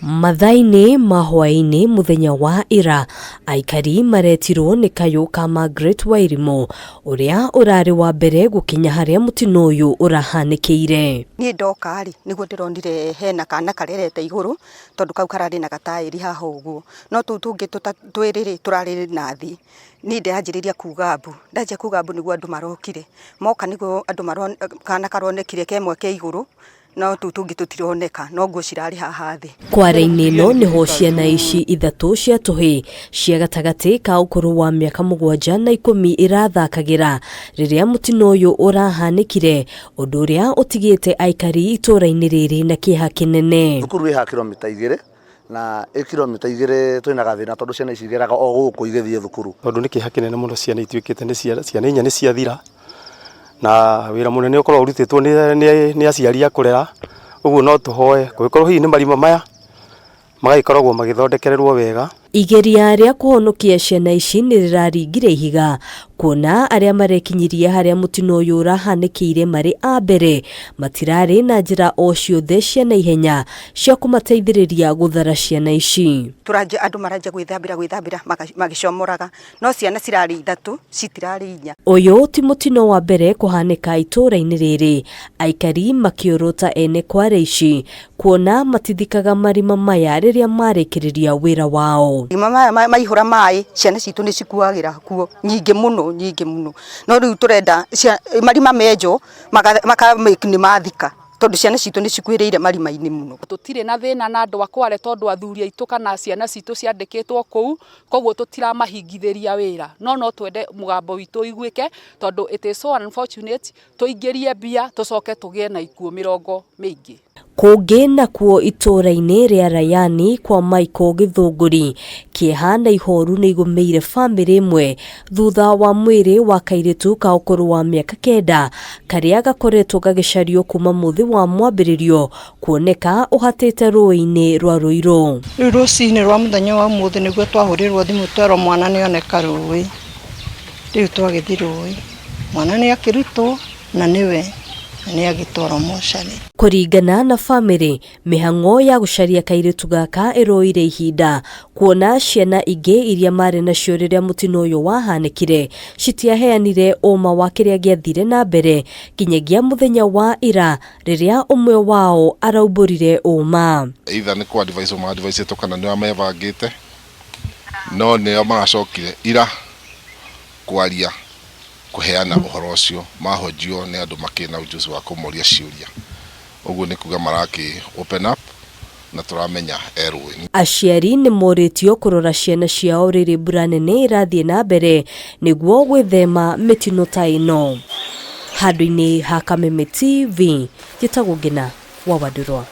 Mathaa-inĩ ma hwaĩ-inĩ mũthenya wa ira, aikari maretirwo nĩ kayũ ka Margaret Wairimu ũrĩa ũrarĩ wa mbere gũkinya harĩa mũtino ũyũ ũrahanĩkĩire. Niĩ ndoka rĩ, nĩguo ndĩronire hena kana karerete igũrũ, tondũ kau kararĩ na gataĩri haha ũguo. No tũu tũngĩ twĩrĩ rĩ, tũrarĩ na thĩ. Niĩ ndĩranjĩrĩria kuga mbu, ndanjia kuga mbu nĩguo andũ marokire. Moka nĩguo andũ kana karonekire kemwe ke igũrũ, no tũu tũngĩ tũtironeka, no nguo cirarĩ haha thĩ. Kware-inĩ ĩno nĩho ciana ici ithatũ cia tũhĩĩ cia gatagatĩ ka ũkũrũ wa mĩaka 7 na 10 irathakagĩra rĩrĩa mũtino ũyũ ũrahanĩkire, ũndũ ũrĩa ũtigĩte aikari itũũra-inĩ rĩrĩ na kĩeha kĩnene. Thukuru ĩ haha kilomita 2 na ĩ kilomita 2 twĩna gathĩna tondũ ciana ici igeraga o gũkũ igĩthiĩ thukuru. Tondũ nĩ kĩeha kĩnene mũno ciana ituĩkĩte nĩ ciana 4 nĩ ciathira, na wĩra mũnene ũkoragwo ũrutĩtwo nĩ aciari a kũrera, ũguo no tũhoe kũngĩkorwo hihi nĩ marima maya magagĩkoragwo magĩthondekererwo wega. Igeria rĩa kũhonokia ciana ici nĩ rĩraringire ihiga kuona arĩa marekinyirie harĩa mũtino ũyũ ũrahanĩkĩire marĩ a mbere matirarĩ na njĩra o ciothe cia naihenya cia kũmateithĩrĩria gũthara ciana ici. Tũranjia andũ maranjia gwĩthambĩra gwĩthambĩra magĩcomoraga, no ciana cirarĩ 3 citirarĩ 4. Ũyũ ti mũtino wa mbere kũhanĩka itũũra-inĩ rĩrĩ, aikari makĩũrũta ene kware ici kuona matithikaga marima maya rĩrĩa marĩkĩrĩria wĩra wao. Marima maya maihũra maĩ, ciana citũ nĩ cikuagĩra kuo nyingĩ mũno nyingĩ mũno, no rĩu tũrenda marima menjwo maka make nĩ mathika, tondũ ciana citũ nĩ cikuĩrĩire marima-inĩ mũno. Tũtirĩ na thĩna na andũ a Kware tondũ athuri aitũ kana ciana citũ ciandĩkĩtwo kũu, koguo tũtiramahingithĩria wĩra, no twende mũgambo witũ ũiguĩke tondũ it is so unfortunate tũingĩrie mbia tũcoke tũgĩe na ikuũ mĩrongo mĩingĩ. Kũngĩ nakuo itũũra-inĩ rĩa Rayani kwa Michael Gĩthũngũri, kĩeha na ihoru nĩ igũmĩire bamĩrĩ ĩmwe thutha wa mwĩrĩ wa kairĩtu ka ũkũrũ wa mĩaka 9 karĩa gakoretwo gagĩcario kuma mũthĩ wa mwambĩrĩrio kuoneka ũhatĩte rũĩ-inĩ rwa Rũirũ. Rĩu rũcinĩ rwa mũthenya wa ũmũthĩ nĩguo twahũrĩrwo thimũ twerwo mwana nĩoneka rũĩ. Rĩu twagĩthiĩ rũĩ, mwana nĩakĩrutwo na nĩwe na nĩagĩtwarwo mocarĩ. Kũringana na bamĩrĩ, mĩhang'o ya gũcaria kairĩtu gaka ĩroire ihinda kuona ciana ingĩ iria marĩ nacio rĩrĩa mũtino ũyũ wahanĩkire citiaheanire ũma wa kĩrĩa gĩathire na mbere nginyagia mũthenya wa ira rĩrĩa ũmwe wao araumbũrire ũma. Either nĩ kũ advise ma advise kana nĩo mebangĩte, no nĩo maracokire ira kwaria kũheana ũhoro ũcio mahonjio nĩ andũ makĩrĩ na ujuzi wa kũmoria ciũria, ũguo nĩ kuga marakĩ open up na tũramenya erũĩ. Aciari nĩ morĩtio kũrora ciana ciao rĩrĩ mbura nene ĩrathiĩ na mbere nĩguo gwĩthema mĩtino ta ĩno. Handũ-inĩ ha Kameme TV, njĩtagwo Ngina wa Wandũrwa.